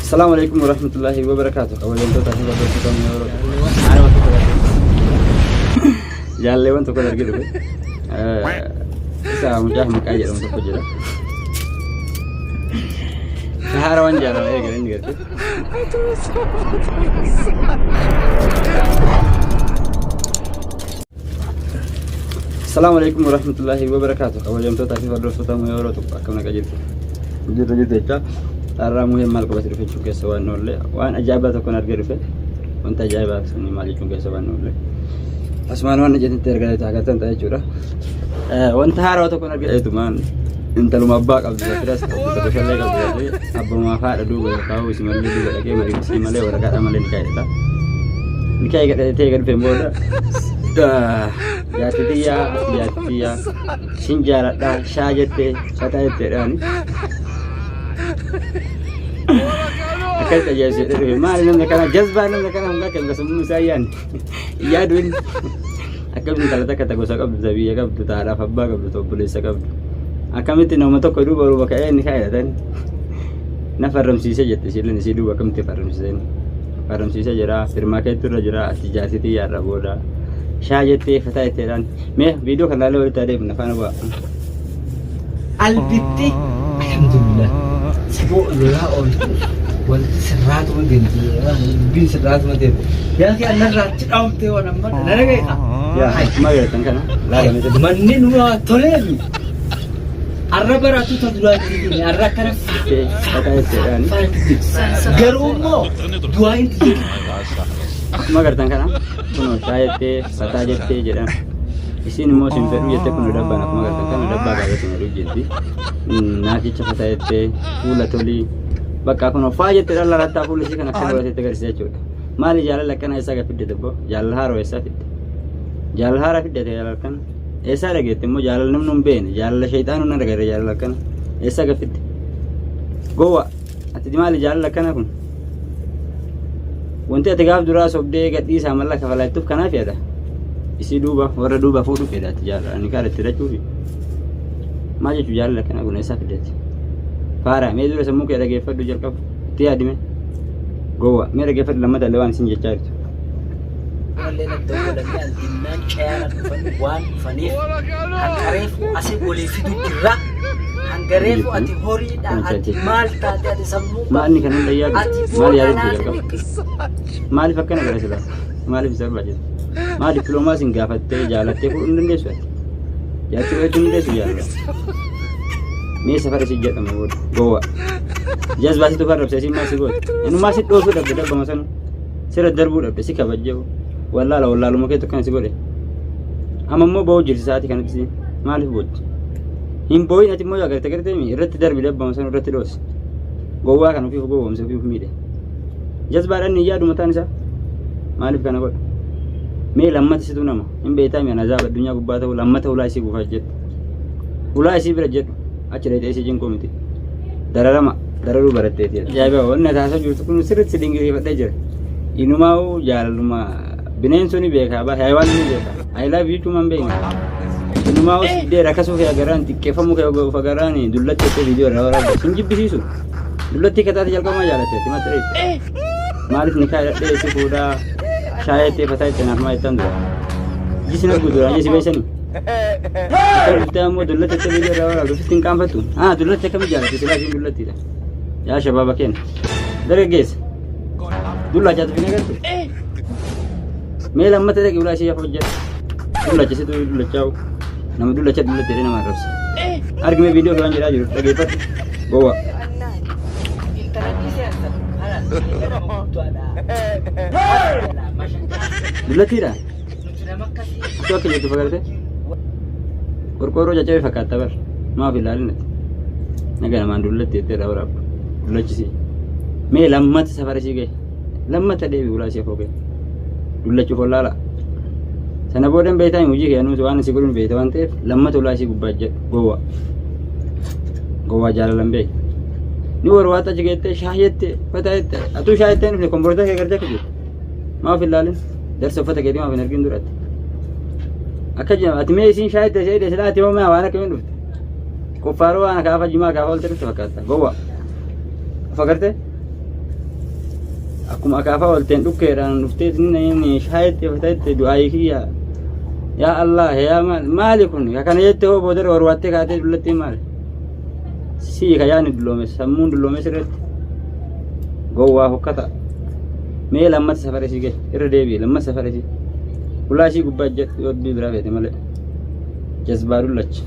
Assalamu alaikum warahmatullahi wabarakatuh. Kabajamtoota fi hordoftoota yeroo haala tokko jaalleewwan tokko argee dhufe. Isa mucaa maqaa jedhamu tokko jira. Haara waan jaalala eegale inni garte. Assalamu alaikum warahmatullahi wabarakatuh. Kabajamtoota fi hordoftoota yeroo tokko akkam nagaa jirtu. Jirtu jirtu jecha har'aa muheen maal qabate dhufe jechuun keessa waan oolle waan ajaa'ibaa tokkoon argee dhufe wanta ajaa'ibaa sanii maal jechuun keessa waan oolle asumaan waan ijatti argaa jirtu agartan ta'a jechuudha. Wanta haarawaa tokkoon argee eetumaan intaluma abbaa qabdu firas qabdu tokko shallee qabdu abbumaa haadha duuba yookaan isimallee duuba dhaqee marii malee waraqaadhaa malee ni kaa'edha. Ni kaa'ee gadhatee gad dhufeen booda jaarti tiyyaa jaarti tiyyaa sin jaaladha shaa jettee fataa jetteedhaani. Akkasitti ajaa'ibsiisee dhufe maali namni kana jazbaa namni kana hundaa kan sammuu isaa yaadne yaadu inni akkamitti intala takka ta gosa qabdu ta biyya qabdu ta haadhaaf abbaa qabdu ta obboleessa qabdu akkamitti nama tokko duuba rooba ka'ee inni kaa'edhatan na farramsiise jette isiilleen isii duuba akkamitti farramsiiseen farramsiise jira firmaa keetu irra jira ati jaarsi xiyyaarra booda shaa jettee fataa jetteedhaan mee viidiyoo kan laalee walitti adeemna faana bu'aa. Albitti alhamdulillah saboo lolaa ooltu wanti sirraatuma deemti dubbiin sirraatuma deemti. Yaa kee annarraatti dhaamtee waan amma na dhagayeeta. Yaa maal jedhan kana laalame jedhu. Manni numa toleefi arra baratu ta duraa jirti arra akkana Fataa jetteedhaan. garuu immoo du'aa hin tiyye. Akkuma agartan kana kunoo shaa jettee fataa jettee jedhan. Isiin immoo sin fedhu jettee kunoo dabbaan akkuma agartan kana dabbaa baay'ee sin jetti. Naaf jecha fataa jettee fuula tolii bakka kunoo faa jettee dhala rattaa fuula isii kan akkana godhateetti agarsiisa jechuudha. Maali jaalala akkana eessaa gad fidde dabbo? Jaalala haaroo eessaa fidde? Jaalala haaraa fidde jaalala akkana? Eessaa dhageette immoo jaalala namni hin beekne jaalala shayxaanuu nan agarre jaalala akkana eessaa gad fidde? Gowwa ati maali jaalala akkana kun? Wanti ati gaaf duraa sobdee gadhiisaa malla kafalaa jettuuf kanaaf yaada. Isii duuba warra duuba fuudhu fedha ati jaalala ni kaara itti hidhachuufi. Maal jechuu jaalala akkana kun eessaa fiddeeti? Faara mee dura sammuu kee dhageeffadhu jalqaba itti yaadime. Gowwa mee dhageeffadhu lammata illee waan isin jechaa jirtu. Mallee natti godhamee albinnaan ce'aan dhufan waan dhufaniif hangareefu asii walii fidu jirra. Hangareefu ati horiidha ati maal taate ati sammuu Maal inni kan hunda yaadu? ati Maal yaaduu booda jalqaba? Maaliif akkana gara silaa? Maaliif isa barbaachisa? Maal dippiloomaa isin gaafattee jaalattee fuudhuu hin dandeessu ati? Jaartii godhachuu hin dandeessu jaalala? Mee safara si jedhama booda gowwa. Jazbaa situ farrabse isiin maal si goote? Inummaa si dhoosuu dhabde dabbama sanu. Sirra darbuu dhabde si kabajjee wallaala wallaaluma keetu akkana si godhe. Amma immoo ba'uu jirti sa'aatii kanatti siin maaliif boochi? Hin boo'in ati immoo yoo agarte gartee irratti darbi dabbama sanu irratti dhoosi. Gowwaa kan ofiif gowwoomse ofiif miidhe. Jazbaadhaan ni yaadu mataan isaa. Maaliif kana godha? Mee lammata situ nama hin beektaa mi'a azaaba addunyaa gubbaa ta'u lammata hulaa isii gufaa jedhu. Hulaa isii bira jedhu achi dhaqxee isii cinquu miti. Dararama dararuu baratteeti. Ajaa'iba wanni ati haasa'u jirtu kun sirriitti si dinqisiifadhee jira. Inumaa'uu jaalaluma bineensonni beekaa baa haywaan ni beeka. I love you jechuun beekna. Inumaa'uu siddee rakkasuu kee agarraan xiqqeeffamuu kee of agarraan dullatti jettee viidiyoo irraa waraabde sin jibbisiisu. Dullattii kataate jalqabumaa jaalatte ati maal ta'eef? Maaliif nikaa hidhadhee si fuudhaa shaayettee fataa itti naaf maa jettan dura? Iji sin argu dura iji si beeksanii? Akka dhuftee ammoo dullatti jettee viidiyoo irraa waraabde ofitti hin qaanfattu? Haa dullatti akkamitti jaalatte silaa isiin dullattiidha. Yaa shabaaba keenya. Dargaggeessa. Dullachaatu fi nagartu. Mee lammata dhaqi ulaa ishee hojjedhu. Dullacha situ dullachaa'u. Nama dullacha dullatti jedhee nama arrabsa. Argime viidiyoo kan jedhaa jiru dhageeffadhu. Gowwa. Dullattiidha. Situ akka jirtu fakkaate. Qorqoorroo caccabe fakkaatta bar. Maaf ilaalin ati. Naga namaan dullatti jettee irraa waraabdu. Dullachisii. Mee lammata safara isii gahe. Lammata deebi ulaa isii afoo gahe. Dullachuuf wallaala. Sana booda hin beektaa hojii kee anuus waan si godhuun beekta waan ta'eef lammata ulaa isii gubbaa jedhu gowwa. Gowwaa jaalalan beek. Ni warwaata achi geettee shaah jette fataa jette atuu shaah jettee hin dhufne kombortaa kee gartee akka jirtu. Maaf hin laalin darsa uffata keetii maaf hin argin duratti. Akka jedhamu ati mee isiin shaah jette ishee silaa ati hoo mee waan akkamiin dhufte. Qoffaaroo waan akaafa jimaa akaafa olte dhufte fakkaata gowwa. Of agartee? Akkuma akaafaa olteen dhukkeedhaan dhuftee inni shaayitti fatatte du'aayii kiyya. Yaa Allah yaa maal maali kun ka kana jette hoo boodarra warwaattee kaatee dullattee maali? Sii ka yaani dulloome sammuun dulloome sirriitti. Gowwaa hokkata. Mee lammata safara isii gahe irra deebi'e lammata safara isii. Ulaa isii gubbaa jedhu yoo biraa feete malee. Jazbaa dullacha.